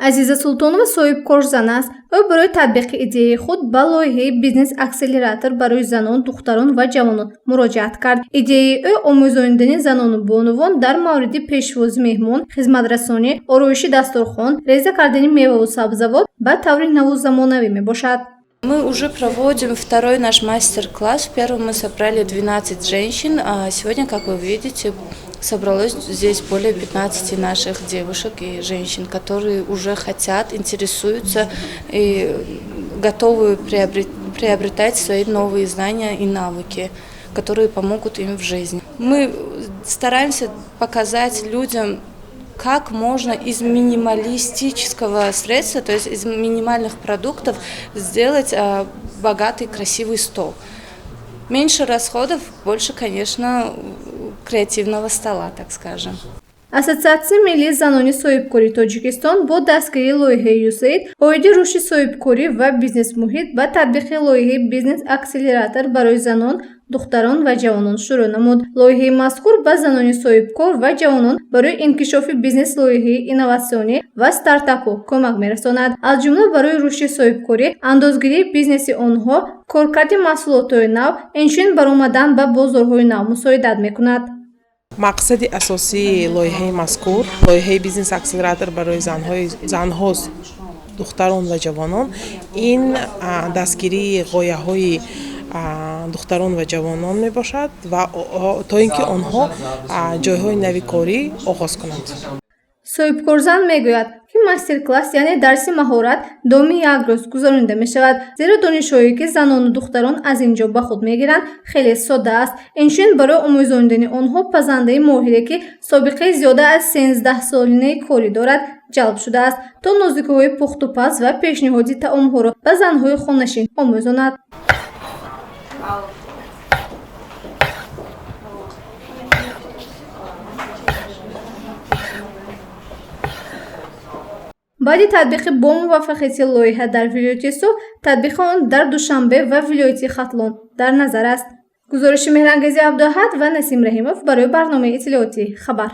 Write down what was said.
Азиза Султонова соҳибкорзан аст. Ӯ барои татбиқи идеяи худ ба лоиҳаи бизнес-акселератор барои занон, духтарон ва ҷавонон муроҷиат кард. Идеяи ӯ омӯзонидани занону бонувон дар мавриди пешвози меҳмон, хизматрасонӣ, ороиши дастурхон, реза кардани меваву сабзавот ба таври наву замонавӣ мебошад. Мы уже проводим второй наш мастер-класс. В первом мы собрали 12 женщин, а сегодня, как вы видите, собралось здесь более 15 наших девушек и женщин, которые уже хотят, интересуются и готовы приобретать свои новые знания и навыки, которые помогут им в жизни. Мы стараемся показать людям, как можно из минималистического средства, то есть из минимальных продуктов, сделать богатый, красивый стол. Меньше расходов, больше, конечно, креативного стола, так скажем. Ассотсиатсияи миллии занони соҳибкории Тоҷикистон бо дастгирии лоиҳаи ЮСАИД оиди рушди соҳибкорӣ ва бизнес-муҳит ба татбиқи лоиҳаи бизнес-акселератор барои занон, духтарон ва ҷавонон шурӯъ намуд. Лоиҳаи мазкур ба занони соҳибкор ва ҷавонон барои инкишофи бизнес-лоиҳаи инноватсионӣ ва стартапҳо кӯмак мерасонад. Аз ҷумла барои рушди соҳибкорӣ, андозгирии бизнеси онҳо, коркарди маҳсулотҳои нав, инчунин баромадан ба бозорҳои нав мусоидат мекунад. Мақсади асосии лоиҳаи мазкур, лоиҳаи бизнес акселератор барои занҳо, духтарон ва ҷавонон, ин дастгирии ғояҳои духтарон ва ҷавонон мебошад ва то ин ки онҳо ҷойҳои нави корӣ оғоз кунанд. Соҳибкорзан мегӯяд, ки мастер-класс, яъне дарси маҳорат, давоми як рӯз гузаронида мешавад, зеро донишҳое, ки занону духтарон аз ин ҷо ба худ мегиранд, хеле содда аст. Инчунин барои омӯзонидани онҳо пазандаи моҳире, ки собиқаи зиёда аз 13-солинаи корӣ дорад, ҷалб шудааст, то нозукиҳои пухтупаз ва пешниҳоди таомҳоро ба занҳои хонашин омӯзонад. Баъди татбиқи бомуваффақияти лоиҳа дар вилояти Суғд, татбиқи он дар Душанбе ва вилояти Хатлон дар назар аст. Гузориши Меҳрангези Абдуаҳад ва Насим Раҳимов барои барномаи иттилоотӣ «Хабар».